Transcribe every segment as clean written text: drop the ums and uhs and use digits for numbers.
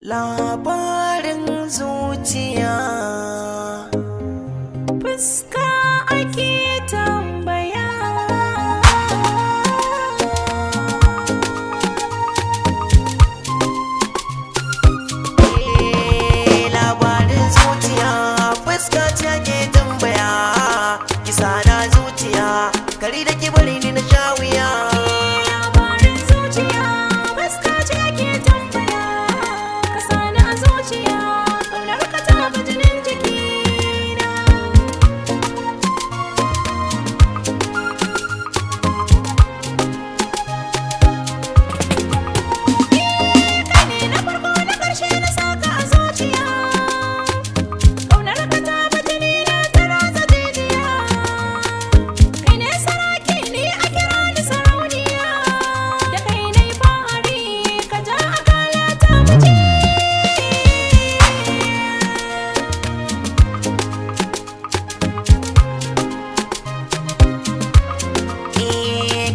Labarin zuciya, fuska ake tambaya. Labarin zuciya, fuska ce ke tambaya. Kisa na zuciya, kari da ki bari ni na sha wuya. Labarin zuciya, fuska ce ke tambaya. Ka sani a zuciya, ƙaunar ka ta bi jinin jikina. Kai ne na farko na ƙarshe na saka a zuciya. Ƙaunar ka ta bi jini na ta ratsa jijiya. Kai ne saraki ni a kira ni sarauniya. Da kai na yi fahari ka ja akala ta mace.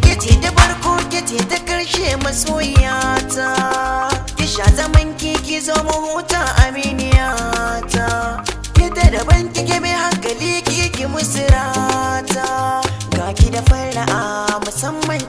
Kice ta farko, kice ta karshe, masoyiyata. Ki sha zaman ki, ki zo mu huta, aminiyata. Ki ta daban kike, mai hankali ki ki musirata. Ga ki da fara'a musamman.